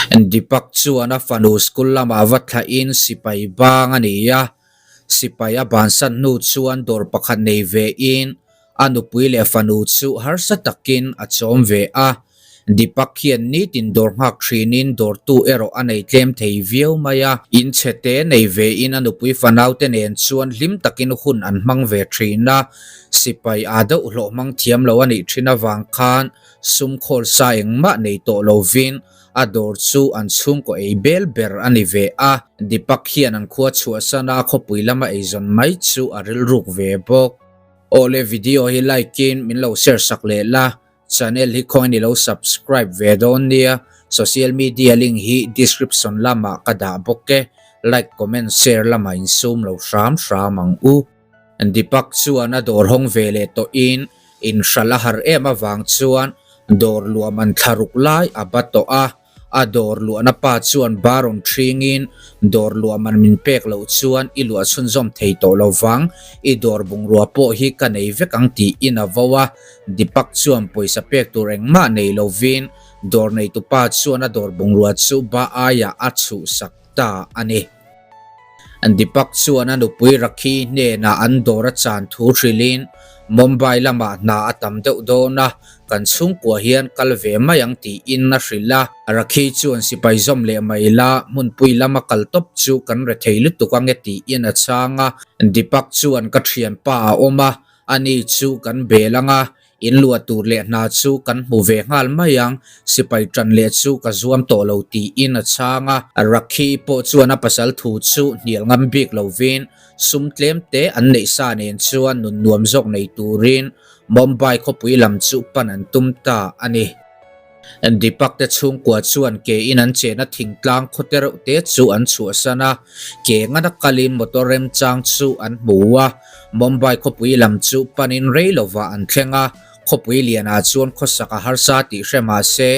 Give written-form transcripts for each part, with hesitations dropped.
Deepak chuan a fanu school lamah va thlahin sipai bang a ni a, sipai a bansan hnu chuan dawr pakhat nei vein a nupui leh fanu chu harsa takin a chawm ve a. Deepak hian nitin dawr nghak thinin dawrtu erawh a nei tlem thei viau mai a. In chhete nei vein a nupui fanaute nen chuan hlim takin hun an hmang ve thin a. Sipai aa deuh hlawh hmang thiam lo a nih thin avang khan sum khawl sa engmah nei tawh lovin a dawr chu an chhungkaw ei bel ber a ni ve a. Deepak hian an khua chhuahsan a khawpui lama eizawn mai chu a rilruk ve bawk. Awle video hi like in min lo share sak leh la. Channel hi khawiin i lo subscribe ve dawn nia, social media link hi description lamah ka dah bawk e, like comment share lamah insum lo hram hram ang u. Deepak chuan a dawr hawng ve leh tawhin inhralh a har em avang chuan dawr luam an thla ruk lai a ba tawh a. A dawr luahna pa chuan ba rawn ṭhingin, Dawr luah man min pek loh chuan i luah chhunzawm thei tawh lo vang, i dawr bungrua pawh hi ka nei vek ang tiin a vo a. Deepak chuan pawisa pek tur engmah nei lovin dawr neitupa chuan a dawr bungrua chu ba aiah a chhuhsak ta a ni. Deepak chuan a nupui Rakhi hnenah an dawr a chan thu hrilhin, Mumbai lamah hna a tam deuh dawn a, kan chhungkua hian kal ve mai ang tiin a hrilh a. Rakhi chuan sipai zawm leh mai la, hmunpui lama kal tawp chu kan rethei lutuk ange tiin a chhang a. Deepak chuan ka thianpa a awm a, ani chu kan bel ang a, In luah tur leh hna chu kan hmu ve nghal mai ang, sipai tan leh chu ka zuam tawh lo tiin a chhang a. Rakhi pawh chuan a pasal thu chu hnial ngam bik lovin sum tlem te an neih sa nen chuan nun nuam zawk nei turin Mumbai khawpui lam chu pan an tum ta a ni. Deepak te chhungkua chuan ke in an chehna thingtlang khaw te reuh te chu an chhuahsan a, ke ngana kalin motor remchang chu an hmu a. Mumbai khawpui lam chu panin rei lovah an thleng a, khawpui lianah chuan khawsak a harsa tih hre mah se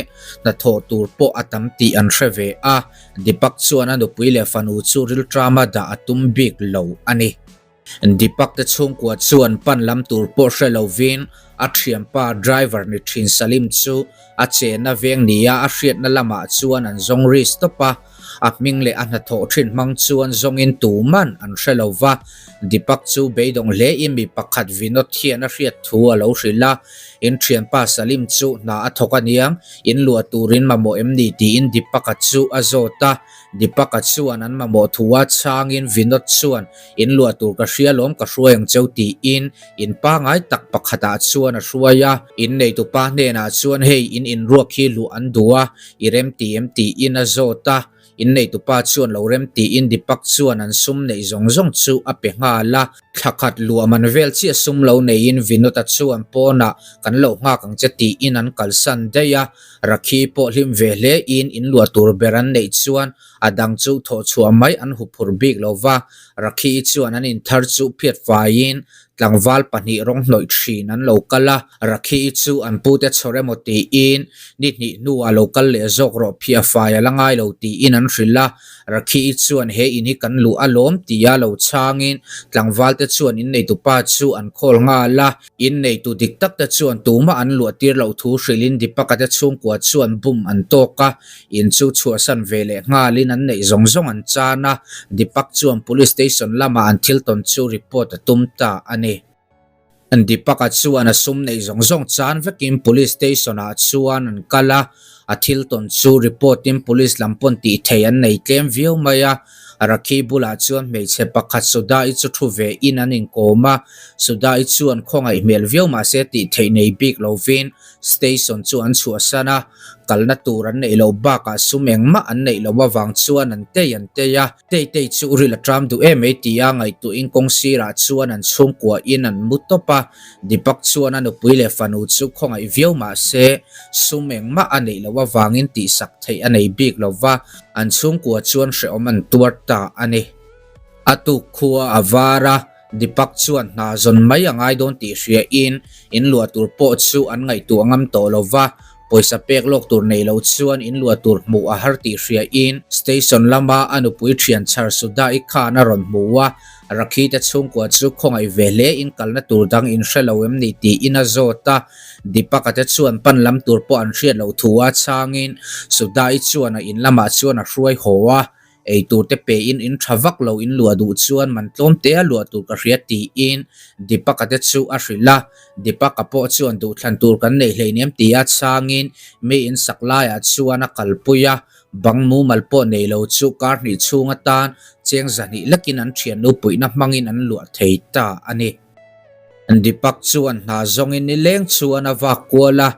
hnathawh tur pawh a tam tih an hre ve a. Deepak chuan a nupui leh fanu chu rilṭama dah a tum bik lo a ni. Deepak te chhungkua chuan pan lam tur pawh hre lovin a thianpa driver ni thin Salim chu a chenna veng nia a hriatna lamah chuan an zawng ri stop a, a hming leh a hnathawh thin hmang chuan zawngin tuman an hre lo va. Deepak chu beidawng hlein mi pakhat Vinod hian a hriat thu a lo hrilh a, In thianpa Salim chu hna a thawk aniang, in luah turin mamawh em ni tiin Deepak-a chu a zawt a. Deepak-a chuan an mamawh thu a chhangin Vinod chuan in luah tur ka hria lawm ka hruai ang cheu tiin in pangai tak pakhatah chuan a hruai a. In neitupa hnenah chuan hei in inruak hi luh an duh a, i rem ti em tiin a zawt a. In neitupa chuan lo rem tiin Deepak chuan an sum neih zawng zawng chu a pe nghal a. Thla khat luah man vel chiah sum lo neiin Vinod-a chuan pawnah kan lo nghak ang che tiin an kalsan daih a. Rakhi pawh hlim ve hle in in luah tur ber an neih chuan a dang chu thawh chhuah mai an huphurh bik lo va. Rakhi chuan an inthar chu phiat faiin tlangval pahnih rawng hnawih thin an lo kal a. Rakhi chu an pute chhawr emaw tiin ni hnih hnuah lo kal leh zawk rawh phiah fai a la ngai lo tiin an hrilh a. Rakhi chuan he in hi kan luh alawm tia lo chhangin tlangvalte chuan inneitupa chu an khawl nghal a. Inneitu dik tak te chuan tumah an luah tir loh thu hrilhin Deepaka te chhungkua chuan bum an tawk a, in chu chhuahsan ve leh nghalin an neih zawng zawng an chan a, Deepak chuan Police Station lamah an thil tawn chu report a tum ta a ni. Deepaka chuan a sum neih zawng zawng chan vekin Police Station ah chuan an kal a, a thil tawn chu report in Police lam pawn tih theih an nei tlem viau mai a. Rakhi bulah chuan hmeichhe pakhat Sudha-i chu thu ve in an inkawm a, Sudha-i chuan khawngaih hmel viau mahse tih theih nei bik lovin station chu an chhuahsan a, kalna tur an neih loh bakah sum engmah an neih loh avang chuan an tei an tei a, tei tei chu ril a ṭam duh em mai tia ngaihtuahin kawng sirah chuan an chhungkua in an mu tawp a, Deepak chuan a nupui leh fanu chu khawngaih viau mahse sum engmah a neih loh avangin tihsak theih a nei bik lova, An chhungkua chuan hrehawm an tuar ta a ni. A tuk khua a var a, Deepak chuan hna zawn mai a ngai dawn tih hriain in luah tur pawh chu an ngaihtuah ngam tawh lo va, pawisa pek lawk tur nei lo chuan in luah tur hmuh a har tih hriain station lama a nupui thian chhar Sudha-i khan a rawn hmu a. Rakhi te chhungkua chu khawngaih ve hle in kalna tur dang in hre lo em ni tiin a zawt a. Deepak-a te chuan pan lam tur pawh an hriat loh thu a chhangin Sudha-i chuan a in lamah chuan a hruai haw a. Ei tur te pe in in tha vak lo in luah duh chuan man tlawm te a luah tur ka hria tiin Deepak-a te chu a hrilh a. Deepak-a pawh chuan duhthlan tur kan neih hleinem tia chhangin mi in sak laiah chuan a kalpui a. Bang mumal pawh nei lo chu kar hnih chhung atan cheng zahnih lekin an thiannu puihna hmangin an luah thei ta a ni. Deepak chuan hna zawngin nileng chuan a vak kual a,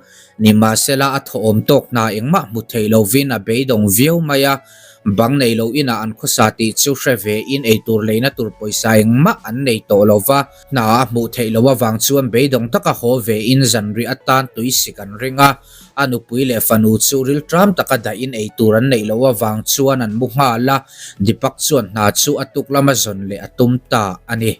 nimahsela a thawhawm tawk hna engmah hmu thei lovin a beidawng viau mai a. Bang nei lo inah an khawsa tih chu hre vein eitur leina tur pawisa engmah an nei tawh lo va, hna a hmuh theih loh avang chuan beidawng taka haw vein zanriah atan tuisik an ring a. A nupui leh fanu chu rilṭam taka dahin eitur an neih loh avang chuan an mu nghal a, Deepak chuan hna chu a tuk lama zawn leh a tum ta a ni.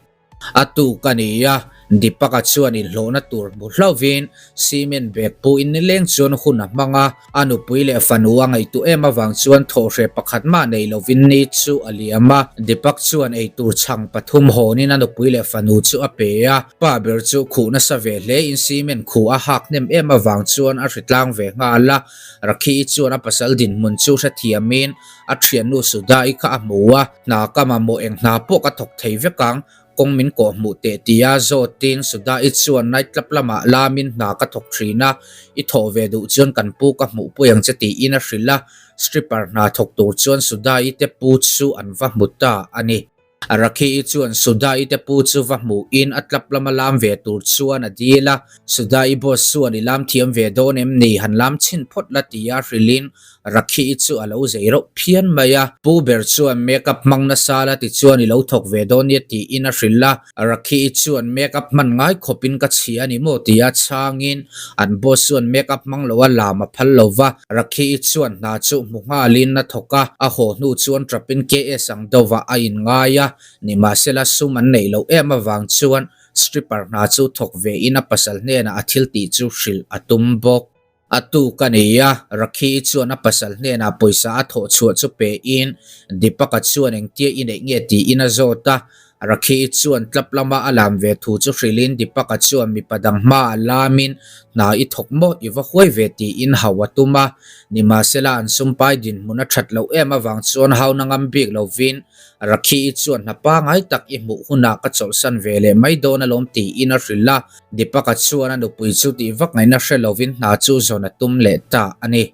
A tuk a ni a, Deepak-a chuan inhlawhna tur hmu hlauhin cement bag puhin nileng chuan hun a hmang a, a nupui leh fanu a ngaihtuah em avang chuan thawhhreh pakhat mah nei lovin ni chu a liam a. Deepak chuan eitur chhang pathum hawnin a nupui leh fanu chu a pe a. Pa ber chu khuh nasa ve hle in cement khuh a hak hnem em avang chuan a hritlang ve nghal a, Rakhi-i chuan a pasal dinhmun chu hrethiamin a thiannu Sudha-i kha a hmu a, hna ka mamawh eng hna pawh ka thawk thei vek ang, kawng min kawh hmuh teh tia zawtin Sudha-i chuan night club lamah lamin hna ka thawk thin a, i thawh ve duh chuan kan pu ka hmuh pui ang che tiin a hrilh a, stripper hna thawk tur chuan Sudha-i te pu chu an va hmu ta a ni. Rakhi-i chuan Sudha-i te pu chu va hmuhin a tlap lama lam ve tur chuan a dil a. Sudha-i boss chuan i lam thiam ve dawn em ni? Han lam chhin phawt la ti a hrilhin Rakhi-i chu a lo zei reuh phian mai a. Pu ber chuan make up hmang nasa la ti chuan i lo thawk ve dawn nia tiin a hrilh a. Rakhi-i chuan make up hman ngai khawpin ka chhia a ni maw tia chhangin an boss chuan make up hmang loa lam a phal lo va. Rakhi-i chuan hna chu hmu nghalin a thawk a, a haw hnu chuan ṭapin KS ang deuhvah a inngai a, nimahsela sum an neih loh em avang chuan stripper hna chu thawk vein a pasal hnenah a thil tih chu hrilh a tum bawk. A tuk a ni a, Rakhi-i chuan a pasal hnenah pawisa a thawh chhuah chu pein Deepak-a chuan engtia i neih nge tiin a zawt a, Rakhi chuan tlap lama a lam ve thu chu hrilhin Deepak-a chuan mipa dang hma a lamin hna i thawk maw i va huai ve tiin hau a tum a. Nimahsela an sumpai dinhmun a that loh em avang chuan hauna ngam bik lovin Rakhi chuan hna pangai tak i hmuh hunah ka chawlhsan ve leh mai dawn alawm tiin a hrilh a. Deepak-a chuan a nupui chu tih vak ngaihna hre lovin hna chu zawn a tum leh ta a ni.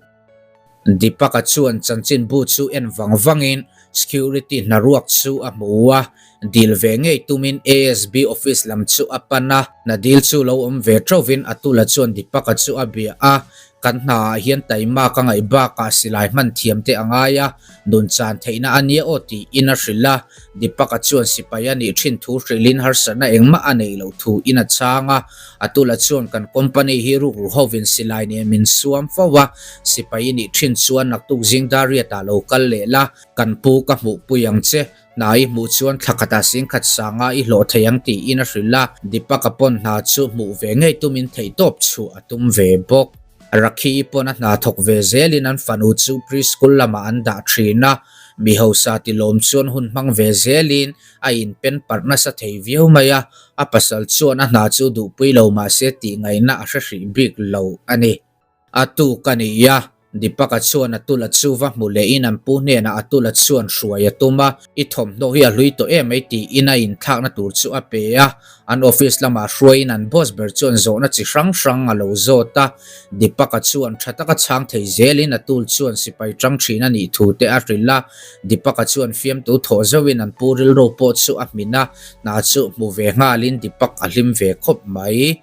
Deepak-a chuan chanchinbu chu en vang vangin security hnaruak chu a hmu a, dil ve ngei tumin ASB office lam chu a pan a. Hna dil chu lo awm ve ṭovin Atula chuan Deepak-a chu a bia a, Kan hnaah hian taima ka ngaih bakah silai hman thiam te a ngai a, nun chan theihna a nia aw tiin a hrilh a. Deepak-a chuan sipai a nih ṭhin thu hrilhin harsatna engmah a neih loh thuin a chhang a. Atula chuan kan company hi rukru hovin silai nen min suam fo a, sipai i nih thin chuan naktuk zing Dariat-ah lo kal leh la, kan pu ka hmuhpui ang che, hna i hmuh chuan thla khatah singkhat sanga i hlawh thei ang tiin a hrilh a, Deepak-a pawn hna chu hmuh ve ngei tumin theihtawp chhuah a tum ve bawk. Rakhi-i pawn a hna thawk ve zelin an fanu chu pre-school lamah an dah thin a, mi hausa tilawm chuan hun hmang ve zelin a inpen parh nasa thei viau mai a, a pasal chuan a hna chu duhpui lo mahse tih ngaihna a hre hrih bik lo a ni. A tuk a ni a, Deepak-a chuan Atula chu va hmu lehin an pu hnenah Atula chuan hruai a tum a, I thawmhnaw hi a hlui tawh em mai tiin a inthlakna tur chu a pe a, an office lamah hruaiin an boss ber chuan zawhna chi hrang hrang a lo zawt a, Deepak-a chuan tha taka chhang thei zelin Atul chuan sipai tang thin a nih thu te a hrilh a, Deepak-a chuan fiamtu thawh zauhin an pu rilru pawh chu a hmin a, hna chu hmu ve nghalin Deepak a hlim ve khawp mai.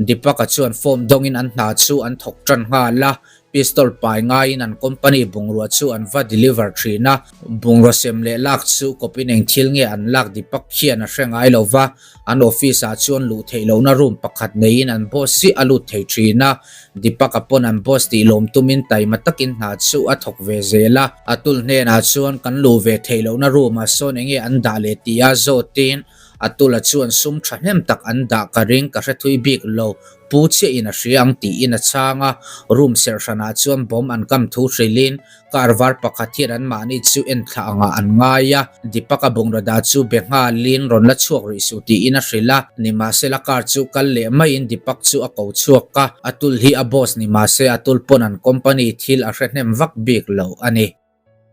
Deepak-a chuan form dawngin an hna chu an thawk tan nghal a, pistol pai ngaiin an company bungrua chu an va deliver thin a, bungrua sem leh lak chu kawpin eng thil nge an lak Deepak hian a hre ngai lo va, an office ah chuan luh theih lohna room pakhat neiin an boss hi a lut thei thin a, Deepak-a pawn an boss tih lawm tumin taima takin hna chu a thawk ve zel a. Atul hnenah chuan kan luh ve theih lohna room ah sawn enge an dah leh tia zawtin. Atula chuan sum thahnem tak an dah ka ring ka hre thui bik lo, pu chiah in a hria ang tiin a chhang a. Room serh hranah chuan bomb an kam thu hrilhin car var pakhat hian anmahni chu en thlah angah an ngai a. Deepak-a bungraw dah chu be nghalin rawn la chhuak rih suh tiin a hrilh a. Nimahsela car chu kal leh maiin Deepak chu a ko chhuak a, Atul hi a boss nimahse Atul pawn an company thil a hre hnem vak bik lo a ni.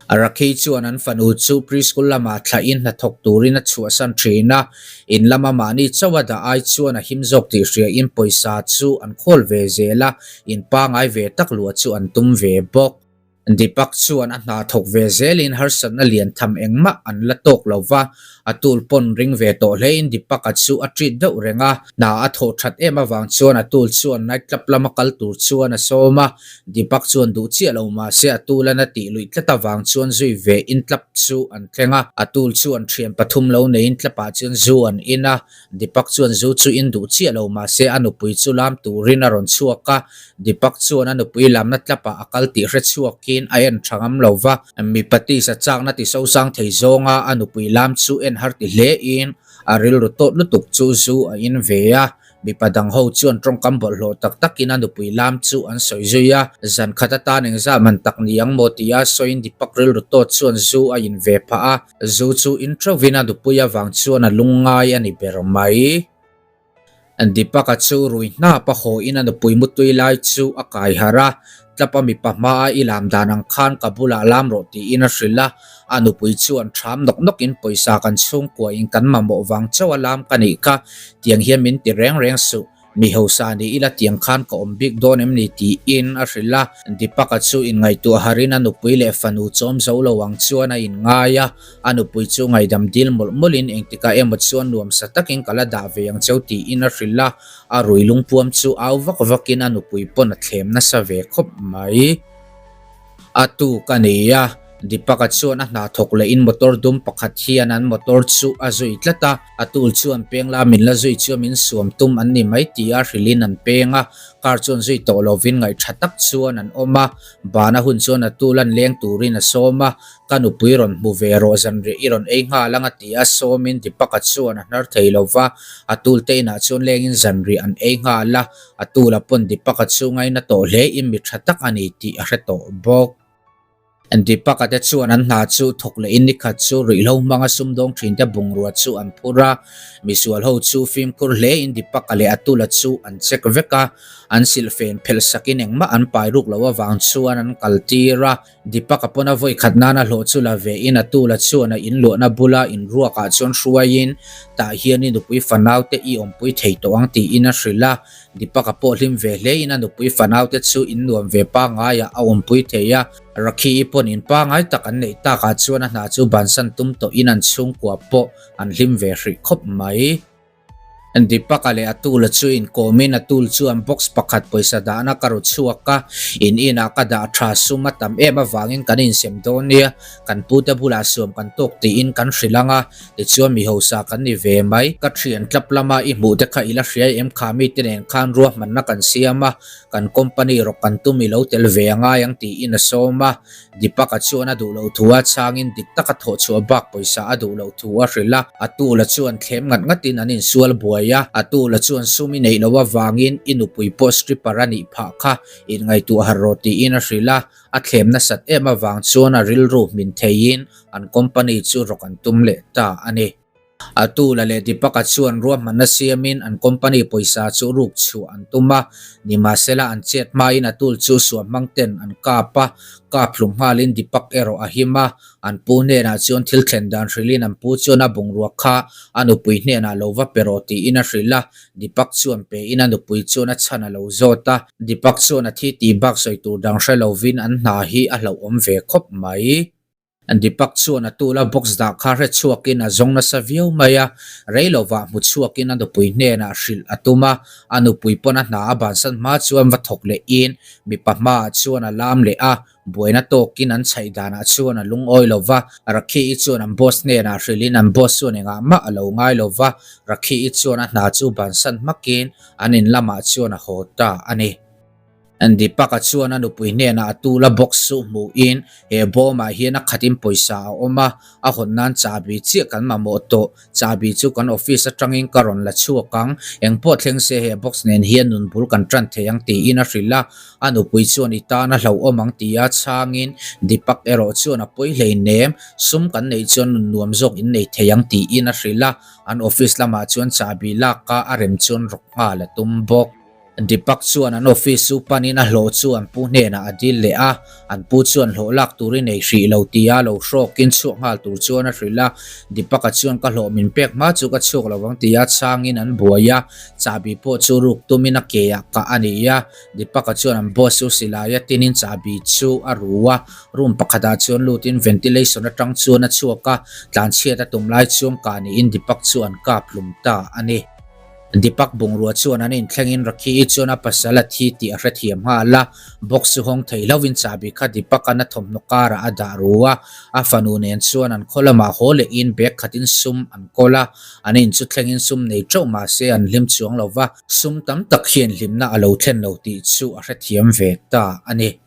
Rakhi chuan an fanu chu preschool lamah thlahin hnathawk turin a chhuahsan thin a, in lama mahni chauh a dah ai chuan a him zawk tih hriain pawisa chu an khawl ve zel a, in pangai ve tak luah chu an tum ve bawk. Deepak chuan a hna thawk ve zelin harsatna lian tham engmah an la tawk lo va, a tul pawn ring ve tawh hlein Deepak-a chu a treat deuh reng a, hna a thawh that em avang chuan a tul chuan night club lama kal tur chuan a sawm a, Deepak chuan duh chiah lo mahse a tul a na tih luih tlat avang chuan zui ve in club chu an thleng a, a tul chuan thian pathum lo neiin club ah chuan zu an in a, Deepak chuan zu chu in duh chiah lo mahse a nupui chu lam turin a rawn chhuak a, Deepak chuan a nupui lamna tlapah a kal tih hre chhuakin a en tha ngam lo va, mipa tisa chakna ti sosang thei zawnga a nupui lam chu en har ti hlein a rilru tawt lutuk chu zu a in ve a, mipa dang ho chuan tawngkam bawlhhlawh tak takin a nupui lam chu an sawi zui a, zan khat atan engzah man tak ni ang maw tia sawiin Deepak rilru tawt chuan zu a in ve phah a. Zu chu in ṭeuhin a nupui avang chuan a lungngai a ni ber mai. Deepak-a chu rui hnap a hawiin a nupui mutui lai chu a kai harh a, tlapa mipa hmaa i lam dan ang khan ka bulah lam rawh tiin a hrilh a. A nupui chuan ṭham nawk nawkin pawisa kan chhungkua in kan mamawh vang chauh a lam ka nih kha, tiang hian min ti reng reng suh. Mi hausa ni ila tiang khan ka awm bik dawn em ni tiin a hrilh a. Deepak-a chu inngaihtuah harin a nupui leh fanu chawm zo lo ang chuan a inngai a. A nupui chu ngaihdam dil mawlh mawlhin engtikah emaw chuan nuamsa takin ka la dah ve ang cheu tiin a hrilh a. A rui lungpuam chu au vak vakin a nupui pawn a thlem nasa ve khawp mai. A tu ka nei a, Deepak-a chuan a hna thawk lehin motor dum pakhat hian an motor chu a zui tlat a, a tul chuan peng la min la zui chu min suam tum an ni mai tia hrilhin an peng a, car chuan zui tawh lovin ngaih tha tak chuan an awm a, bana hun chuan a tul an leng turin a sawm a, ka nupui rawn hmu ve rawh zanriah i rawn ei nghal ang a ti a, sawmin Deepak-a chuan a hnar thei lova, a tul te inah chuan lengin zanriah an ei nghal a. A tula pawn Deepak-a chu ngaina tawh hle in mi tha tak a ni tih a hre tawh bawk. Deepak-a te chuan an hna chu thawk leh in nikhat chu ruihhlo hmanga sumdawng thin te bungrua chu an phur a. Misual ho chu fimkhur hle in Deepak-a leh a tula chu an check vek a. An silhfen phelh sak in engmah an pai ruk loh avang chuan an kal tir a. Deepak-a pawn a vawi khat nana hlawh chu la ve in a tula chuan a inluahna bula inruakah chuan hruaiin tah hian i nupui fanau te i awmpui thei tawh ang tiin a hrilh a. Deepak-a pawh hlim ve hle in a nupui fanau te chu innuam ve pangaiah a awmpui thei a. Rakhi-i pawn in pangai tak an neih takah chuan a hna chu bansan tum tawh in an chhungkua pawh an hlim ve hrih khawp mai. Deepak-a leh Atul-a chu inkawmin Atul chuan box pakhat pawisa dahna ka ru chhuak a, in inah ka dah tha sum a tam em avangin kan insem dawn nia, kan pute bulah suam kan tawk tiin kan hrilh ang a, tichuan mi hausa kan ni ve mai. Ka thian tlap lama i hmuh te kha i la hria em kha mite nen khan ruahmanna kan siam a, kan company rawk kan tum i lo tel ve a ngai ang tiin a sawm a. Deepak-a chuan a duh loh thu a chhangin dik taka thawh chhuah bak pawisa a duh loh thu a hrilh a, a tula chuan thlem ngat ngatin an insual buai a, a tula chuan sum i neih loh avangin i nupui pawh stripper a nih phah kha inngaihtuah harh rawh tiin a hrilh a, a thlem nasat em avang chuan a rilru hmin theiin an company chu rawk an tum leh ta a ni. A tula leh Deepak-a chuan ruahmanna siamin an company pawisa chu ruk chhuah an tum a, nimahsela an chet hmain a tul chu suam hmang ten an kap a, kap hlum nghalin Deepak erawh a him a, an pu hnenah chuan thil thlen dan hrilhin an pu chuan a bungrua kha a nupui hnenah lo va pe rawh tiin a hrilh a, Deepak chuan pein a nupui chuan a chhan a lo zawt a, Deepak chuan a thi tih bak sawi tur dang hre lovin an hna hi a hlauhawm ve khawp mai. Deepak chuan a tula box dah kha hre chhuakin a zawng nasa viau mai a, rei lovah hmu chhuakin a nupui hnenah hrilh a tum a, a nupui pawn a hna a bansan hma chuan va thawk leh in mipa hmaah chuan a lam leh a, buaina tawkin an chhaih danah chuan a lungawi lo va, Rakhi-i chuan an boss hnenah hrilhin an boss chuan engah mah a lo ngai lo va, Rakhi-i chuan a hna chu bansan hmakin an in lamah chuan a haw ta a ni. Deepak-a chuan a nupui hnenah a tul a box chu hmuhin he bawmah hian a khatin pawisa a awm a, a hawn nan chahbi chiah kan mamawh tawh. Chahbi chu kan office atangin ka rawn la chhuak ang, engpawh thleng se he box nen hian nun bul kan tan thei ang tiin a hrilh a, a nupui chuan i tan a hlauhawm ang tia chhangin Deepak erawh chuan a pawi hleinem, sum kan neih chuan nun nuam zawk in nei thei ang tiin a hrilh a, an office lamah chuan chahbi lak a a rem chuan rawk nghal a tum bawk. Deepak chuan an office chu panin a hlawh chu an pu hnenah a dil leh a, an pu chuan hlawh lak tur i nei hrih lo tia lo hrawkin chhuak nghal tur chuan a hrilh a. Deepak-a chuan ka hlawh min pek hma chu ka chhuak lo ang tia chhangin an buai a, chahbi pawh chu ruk tumin a ke ah kah a ni a. Deepak-a chuan an boss chu silai a tinin chahbi chu a ru a, room pakhatah chuan lutin ventilation atang chuan a chhuak a, tlanchhiat a tum lai chuan kah niin Deepak chu an kap hlum ta a ni. Deepak bungrua chuan an inthlengin Rakhi-i chuan a pasal a thi tih a hrethiam nghal a, box chu hawng thei hlauhin chahbi kha Deepak-a'n a thawmhnaw karah a dah ru a, a fanu nen chuan an khaw lamah haw lehin bag khatin sum an kawl a, an in chu thlengin sum nei teuh mah se an hlim chuang lo va, sum tam tak hian hlimna a lo thlen lo tih chu a hrethiam ve ta a ni.